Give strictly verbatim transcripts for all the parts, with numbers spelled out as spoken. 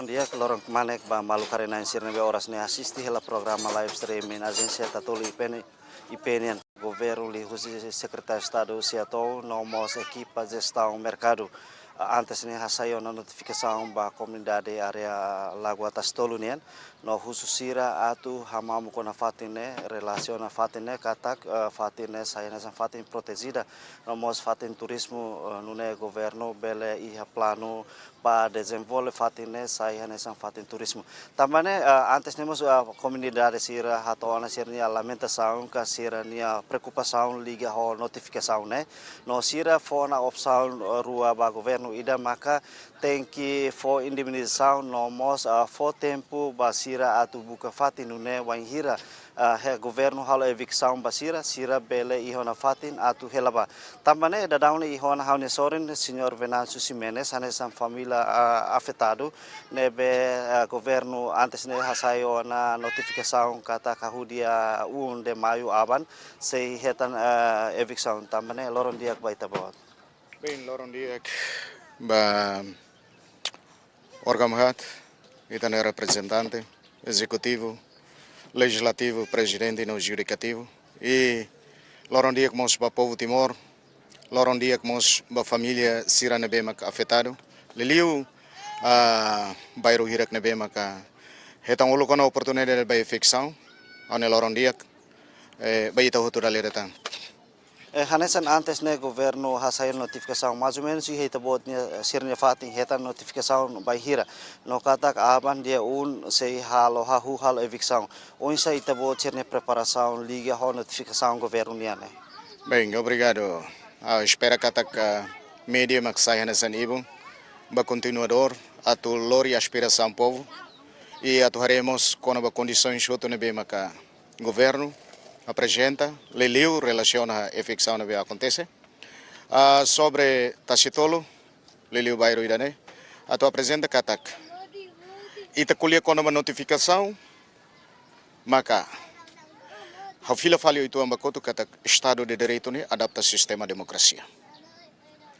Di'ak, loron kmanek ba maluk haree-na'in sira ne'ebé oras ne'e asiste hela programa live streaming Ajénsia Tatoli I P N, I P N nian. Governu liuhusi Sekretáriu Estadu Seatou no mós ekipa jestaun merkadu, ah, antes ne'e hasai ona notifikasaun ba komunidade área Lagoa Tasitolu nian, no husu sira atu hamamuk ona fatin ne'e, relasiona fatin ne'e katak, eh, fatin ne'e sai hanesan fatin protejida, no mós fatin turizmu, eh, nune'e governu bele iha planu ba dezenvolve fatin ne'e sai hanesan fatin turizmu. Tanba ne'e, eh, antes ne'e mós, eh, komunidade sira hato'o ona sira-nia lamentasaun ka sira-nia preokupasaun liga ho notifikasaun ne'e. No sira fó ona opsaun, eh, rua ba governu, ida maka tenke fó indemnizasaun no mós, eh, fó tempu ba sira atu buka fatin nune'e wainhira, ah, he governu halo eviksaun ba sira, sira bele iha ona fatin atu hela ba. Tanba ne'e daudaun ne'e iha ona ha'u-nia sorin, Señór Venâncio Ximenes, hanesan família, ah, afetadu, ne'ebé, ah, governu antes ne'e hasai ona notifikasaun katak hahú dia um de maio aban, sei hetan, ah, eviksaun. Tanba ne'e loron di'ak ba ita-boot. Bem, loron di'ak ba órgaun haat, ita-nia reprezentante, ezekutivu, lejizlativu, prezidente no judikativu. I loron di'ak mós ba povu Timor, loron di'ak mós ba família sira ne'ebé mak afetadu. Liuliu, ah, bairru hirak ne'ebé maka hetan uluk ona oportunidade ba eviksaun, ha'u-nia loron di'ak, eh, ba ita hotu dala ida tan. Eh, hanesan antes ne'e governu hasai notifikasaun, mais ou menus iha ita-boot nia, eh, sira-nia fatin hetan notifikasaun bainhira. No katak aban dia um sei halo, hahú halo eviksaun. Oinsá ita-boot sira-nia preparasaun liga ho notifikasaun governu nian ne'e? Bem, obrigadu. Ah, espera katak, ah, média mak sai hanesan ibun ba kontinuadór atu lori aspirasaun povu i atu haree mós kona-ba kondisaun hotu ne'ebé maka governu aprezenta, liuliu relasiona eviksaun ne'ebé akontese. Ah, sobre Tasitolu, liuliu bairru ida-ne'e, atu aprezenta katak ita ko'alia kona-ba notifikasaun, maka ha'u fila fali uitoan ba kotuk katak Estadu de Direitu ne'e adapta sistema demokrasia.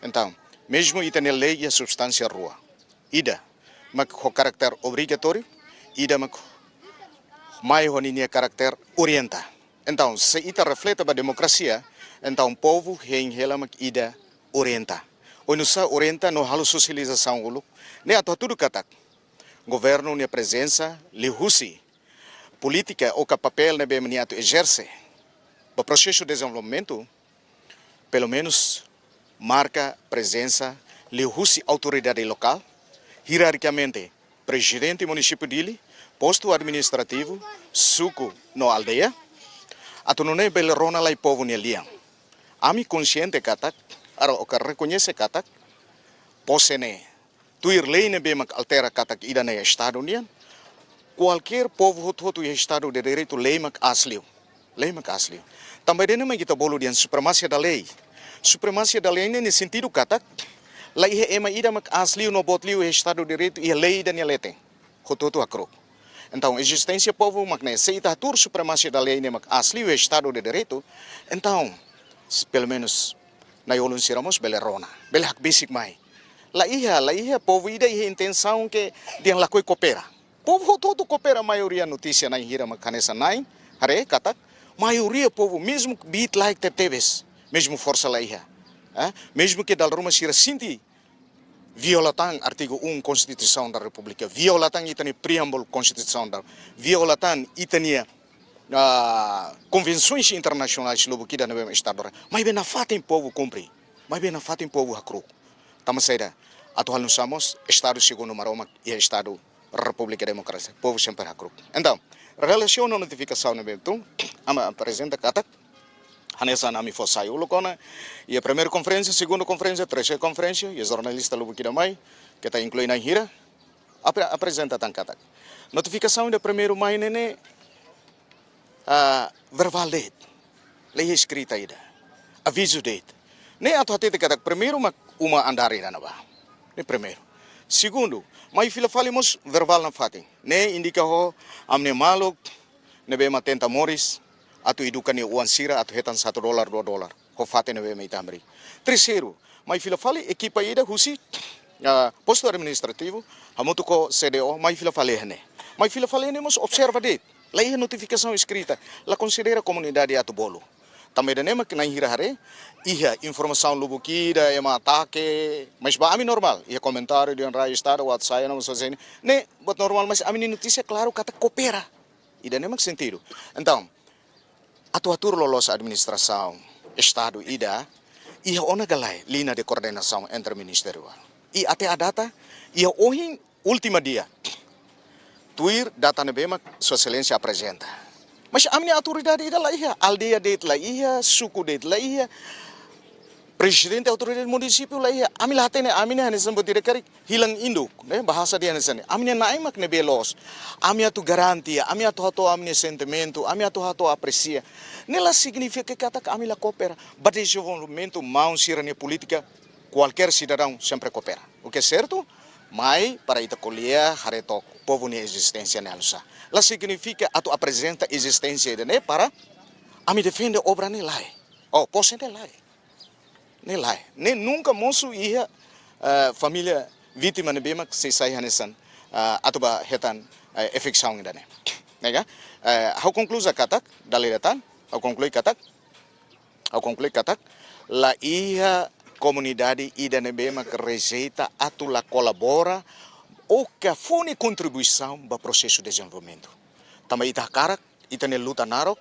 Entaun, mezmu ita-nia lei iha substánsia rua. Ida mak ho karakter obrigatóriu, ida mak mai ho ninia karakter orienta. Entaun, se ita refleta ba demokrasia, entaun povu hein hela mak ida orienta. Oinsá orienta no halo sosializasaun uluk. Ne'e atu hatudu katak governu nia prezensa liuhusi polítika ou ka papél ne'ebé nia atu ezerse ba prosesu dezenvolvimentu, pelumenus marka prezensa liuhusi autoridade lokál, ierarkikamente prezidente munisípiu Dili, postu administrativu, suku no aldeia, atu nune'e bele rona lai povu nia lian. Ami konsiente katak, aro oka rekoñese katak, pose ne'e tuir lei ne'ebé mak altera katak ida-ne'e Estadu nian, kualkér povu hotu-hotu iha Estadu de Direitu lei mak aas liu. Lei mak aas liu. Tanba ida-ne'e mak ita bolu dehan supremasia da lei. Supremasia da lei ne'e nia sentidu katak, la iha ema ida mak aas liu no boot liu iha Estadu de Direitu iha lei ida nia leten. Hotu-hotu hakru'uk. Entaun, ezisténsia povu mak ne'e, se ita hatuur supremasia da lei ne'e mak aas liu iha Estadu de Direitu, entaun, s-, pelumenus, na'i-ulun sira mós bele rona, bele hakbesik mai. La iha, la iha povu ida iha intensaun ke dehan lakohi koopera. Povu hotu-hotu koopera, maioria notísia na'in hira mak hanesan na'in, haree katak, maioria povu, mezmu biit-laek tebetebes, mezmu forsa la iha. Eh? Mezmu ke dala ruma sira sente viola tan artigu um Konstituisaun da Repúblika, viola tan ita-nia preámbulu Konstituisaun da, viola tan ita-nia, ah, konvensoens internasionais lubuk ida ne'ebé Estadu re-, maibé nafatin povu kumpre, maibé nafatin povu hakru'uk. Tanba saida? Atu halo nu'usá mós Estadu Segundu Maromak iha Estadu Repúblika Demokrátika, povu sempre hakru'uk. Entaun, relasiona notifikasaun ne'ebé tun, ami aprezenta katak, hanesan ami fó sai uluk ona, iha primeiru konferénsia, segundu konferénsia, terseiru konferénsia, iha jornalista lubuk ida mai, ke ita inklui na'in hira, apre-, aprezenta tan katak notifikasaun ida primeiru mai ne'e ne'e, ah, verbál de'it, lei eskrita ida, avizu de'it. Ne'e atu hatete katak primeiru mak uma andár ida ne'ebá. Ne'e primeiru. Segundu, mai fila fali mós verbál nafatin. Ne'e indika ho ami-nia maluk ne'ebé mak tenta moris, atu eduka nia oan sira, atu hetan satu dolar, dua dolar. Ho fatin ne'ebé mak ita hamriik. Terseiru, mai fila fali ekipa ida husi ah, postu administrativu, hamutuk ho C D O, mai fila fali iha ne'e. Mai fila fali iha ne'e mós observa de'it. La iha notifikasaun eskrita, la konsidera komunidade atu bolu. Tanba ida-ne'e mak na'in hira haree, iha informasaun lubuk ida, ema atake, mas ba ami normál, iha komentáriu dehan rai Estadu, WhatsApp, no, sosene, ne'e buat normál, mas ami-nia notísia klaru katak koopera. Ida-ne'e mak sentidu. Entaun, atu hatuur loloos administrasaun Estadu ida, iha ona ka lae liña de koordenasaun entre ministériu. I até à data, iha ohin última dia, tuir data ne'ebé mak Sua Exelénsia aprezenta. Mas ami-nia autoridade ida la iha, aldeia de'it la iha, suku de'it la iha, prezidente autoridade munisípiu la iha, ami la hatene, ami ne'e hanesan buat ida karik hilang induk, ne'e, bahasa dehan hanesan ne'e. Ami-nia na'in mak ne'ebé loos. Ami atu garante, ami atu hato'o ami-nia sentimentu, ami atu hato'o apresia. Ne'e la signifika katak ami la koopera. Ba dezenvolvimentu maun sira-nia polítika, kualkér sidadaun sempre koopera. O que é certo, mai para ita ko'alia haree took povu nia ezisténsia ne'e oinsá. La signifika atu aprezenta ezisténsia ida-ne'e para ami defende obra ne'e, lae. Oh, pose ne'e lae. Ne'e lae. Ne'e nunka mosu iha, eh, família vítima ne'ebé mak sei sai hanesan, eh, atu ba hetan, eh, eviksaun ida-ne'e. Ne'e ka? Eh, ha'u konklui katak, dala ida tan, ha'u konklui katak, ha'u konklui katak, la iha komunidade ida ne'ebé mak rejeita atu la kolabora, ou ka fó nia kontribuisaun ba prosesu dezenvolvimentu. Tanba ita hakarak, ita-nia luta naruk,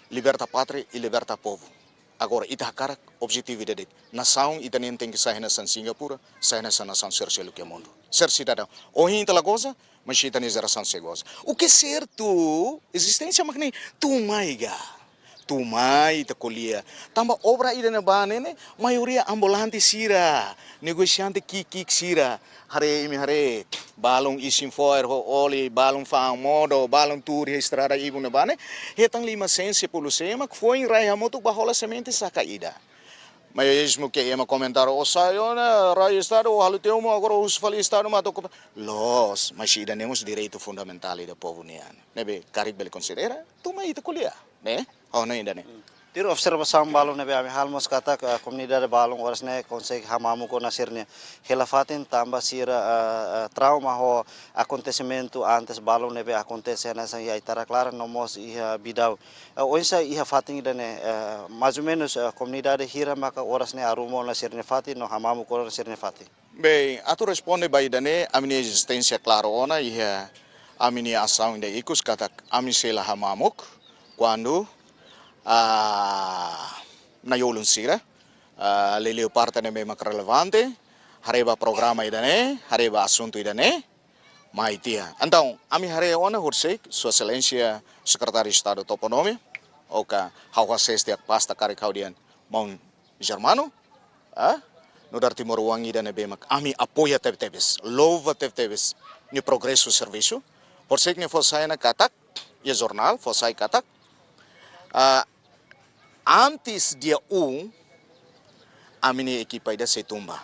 liberta pátria i liberta povu. Agora, ita hakarak objetivu ida de'it. Nasaun ita-nian tenke sai hanesan Singapura, sai hanesan nasaun sira seluk iha mundu. Ser sidadaun. Ohin ita la goza, mas ita-nia jerasaun sei goza. O que é certo, ezisténsia mak ne'e, tun mai ka. Tun mai ita ko'alia. Tanba obra ida-ne'ebá ne'e, ne'e, maioria ambulante sira, negosiante ki'ik-ki'ik sira. Haree, imi haree, balun isin fo'er ho oli, balun fa'an modo, balun tuur iha estrada ibun ne'ebá ne'e, hetan lima sen, sepuluh sen, mak foin rai hamutuk ba hola semente saka ida. Mezmu ke ema komentáriu, "Ó sai ona, rai Estadu, ó halo tiha uma, agora ó husu fali Estadu mak atu oku-" Loos, mas ida-ne'e mós direitu fundamentál ida povu nian. Ne'ebé karik bele konsidera, tun mai ita ko'alia, ne'e? Oh, ne'e ida-ne'e. Tuir observasaun balun ne'ebé ami halo mós katak, eh, komunidade balun oras ne'e konsege hamamuk ona sira-nia hela-fatin tanba sira, eh, eh, trauma ho akontesimentu antes balun ne'ebé akontese hanesan iha Itaraklara no mós iha Bidau. Eh, oinsá iha fatin ida-ne'e, eh, mais ou menus, eh, komunidade hira maka oras ne'e arruma ona sira-nia fatin no hamamuk ona sira-nia fatin? Bem, atu responde ba ida-ne'e, ami-nia ezisténsia klaru ona, iha ami-nia asaun ida ikus katak ami sei la hamamuk, kuandu, ah, nai-ulun sira, ah, liuliu parte ne'ebé mak relevante, haree ba programa ida-ne'e, haree ba asuntu ida-ne'e, mai tiha. Entaun, ami haree ona horiseik, Sua Exelénsia Sekretáriu Estadu Toponímia, ou ka ha'u hasees tiha pasta karik ha'u dehan maun Germano, ah, nu'udar timoroan ida ne'ebé mak ami apoia tebetebes, louva tebetebes nia progresu servisu. Horiseik nia fó sai ona katak, iha jornál fó sai katak, ah, antes dia um, ami-nia ekipa ida sei tun ba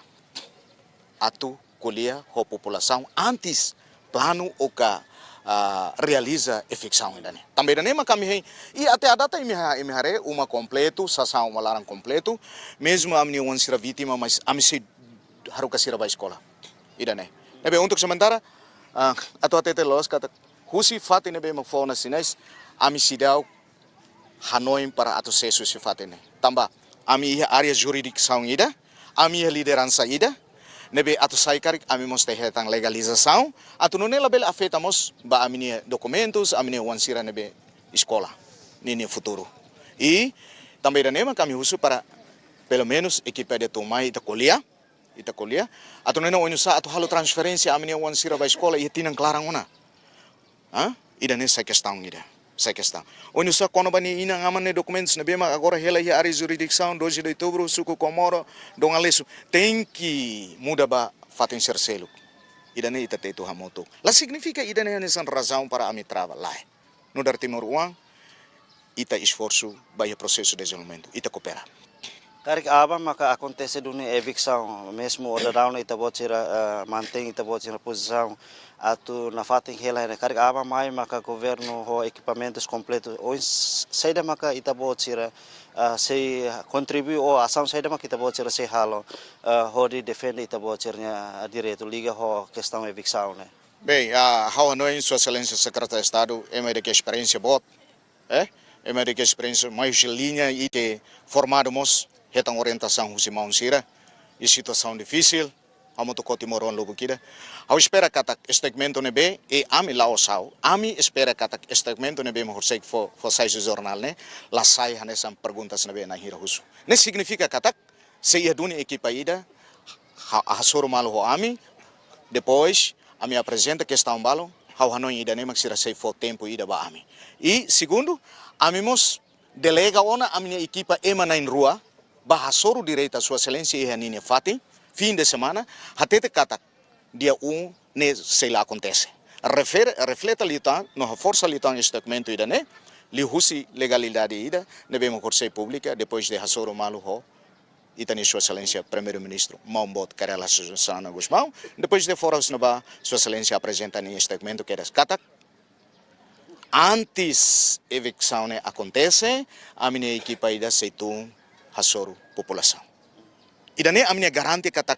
atu ko'alia ho populasaun antes planu ou ka, ah, realiza eviksaun ida-ne'e. Tanba ida-ne'e mak ami hein, i até à data imi ha-, imi haree uma kompletu, sasán uma laran kompletu, mezmu ami-nia oan sira vítima, mas ami sei haruka sira ba eskola. Ida-ne'e. Ne'ebé untuk sementara, ah, atu hatete loos katak husi fatin ne'ebé mak fó ona sinais, ami seidauk hanoin para atu sesu husi fatin ne'e. Tanba ami iha área jurisdisaun ida, ami iha lideransa ida, ne'ebé atu sai karik ami mós tenke hetan legalizasaun, atu nune'e labele afeta mós ba ami-nia dokumentus, ami-nia oan sira ne'ebé eskola, ninia futuru. I tanba ida-ne'e mak ami husu para, pelumenus, ekipa ida tun mai ita ko'alia, ita ko'alia. Atu nune'e oinsá atu halo transferénsia ami-nia oan sira ba eskola iha tinan klaran ona. Ah? Ida-ne'e sai kestaun ida. Sai kestaun. Oinsá kona-ba nia inan-aman nia dokumentus ne'ebé mak agora hela iha área jurisdisaun doze de Outubro, suku Comoro, Dom Aleixo. Tenke muda ba fatin sira seluk. Ida-ne'e ita tetu hamutuk. La signifika ida-ne'e hanesan razaun para ami trava, lae. Nu'udar timoroan, ita esforsu ba iha prosesu dezenvolvimentu, ita koopera. Karik aban maka akontese duni eviksaun, mezmu ohin daudaun ita-boot sira, eh, mantein ita-boot sira pozisaun atu nafatin hela ne'e. Karik aban mai maka governu ho ekipamentus kompletu. Oinsá, saida maka ita-boot sira, eh, sei kontribui ou asaun saida maka ita-boot sira sei halo, eh, hodi defende ita-boot sira-nia direitu liga ho kestaun eviksaun ne'e? Bem, ah, ha'u hanoin Sua Exelénsia Sekretáriu Estadu, ema ida ke esperiénsia boot, eh? Ema ida ke esperiénsia mai husi liña i ke formadu mós, hetan orientasaun husi maun sira, i situasaun difisil, hamutuk ho timoroan lubuk ida. Ha'u espera katak statement ne'ebé, i ami la'ós ha'u, ami espera katak statement ne'ebé mak horiseik fó, fó sai husi jornál ne'e, la sai hanesan perguntas ne'ebé na'in hira husu. Ne'e signifika katak, sei iha duni ekipa ida, ha-, hasoru malu ho ami, depois, ami aprezenta kestaun balu, ha'u hanoin ida-ne'e mak sira sei fó tempu ida ba ami. I segundu, ami mós delega ona ami-nia ekipa ema na'in-rua, ba hasoru direta Sua Exelénsia iha ninia fatin, fim de semana, hatete katak dia um ne'e sei la akontese. Refer-, refleta liután, no haforsa liután statement ida-ne'e, liuhusi legalidade ida, ne'ebé mak horiseik públika, depois de hasoru malu ho ita-nia Sua Exelénsia Primeiru-Ministru, maun boot Kay Rala Xanana Gusmão, depois de fora husi ne'ebá, Sua Exelénsia aprezenta ninia statement kedas katak, antes eviksaun ne'e akontese, ami-nia ekipa ida sei tun hasoru populasaun. Ida-ne'e ami-nia garantia katak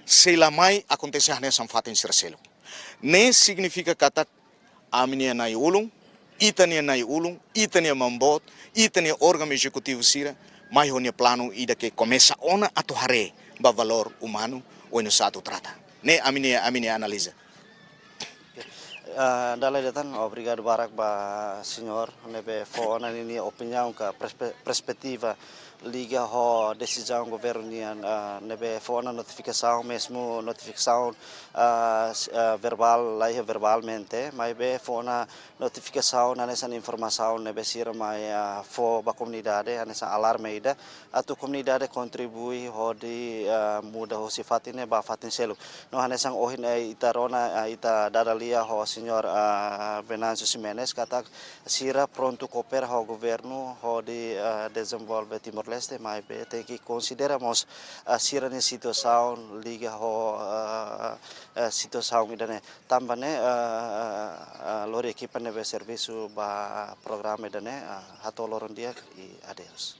sei la mai akontese hanesan fatin sira seluk. Ne'e signifika katak ami-nia na'i-ulun, ita-nia na'i-ulun, ita-nia maun boot, ita-nia órgaun ezekutivu sira, mai ho nia planu ida ke komesa ona atu haree ba valór umanu, oinsá atu trata. Ne'e ami-nia, ami-nia analiza. Ah, dala ida tan, obrigadu barak ba señór ne'ebé fó ona ninia opiniaun ka perspe-, perspetiva liga ho desizaun governu nian, ah, ne'ebé fó ona notifikasaun, mezmu notifikasaun, ah, s-, ah, verbál, laiha verbalmente, maibé fó ona notifikasaun hanesan informasaun ne'ebé sira mai, ah, fó ba komunidade, hanesan alarme ida, atu komunidade kontribui hodi, ah, muda husi fatin ne'e ba fatin seluk. No hanesan ohin, eh, ita rona, ah, ita dada lia ho señór, ah, Venâncio Ximenes, katak sira prontu koopera ho governu hodi, ah, dezenvolve Timor-Leste, maibé tenke konsidera mós, ah, sira-nia situasaun liga ho, ah, ah, situasaun ida-ne'e. Tanba ne'e, ah, ah, ah, lori ekipa ne'ebé servisu ba programa ida-ne'e, ah, hato'o loron di'ak i adeus.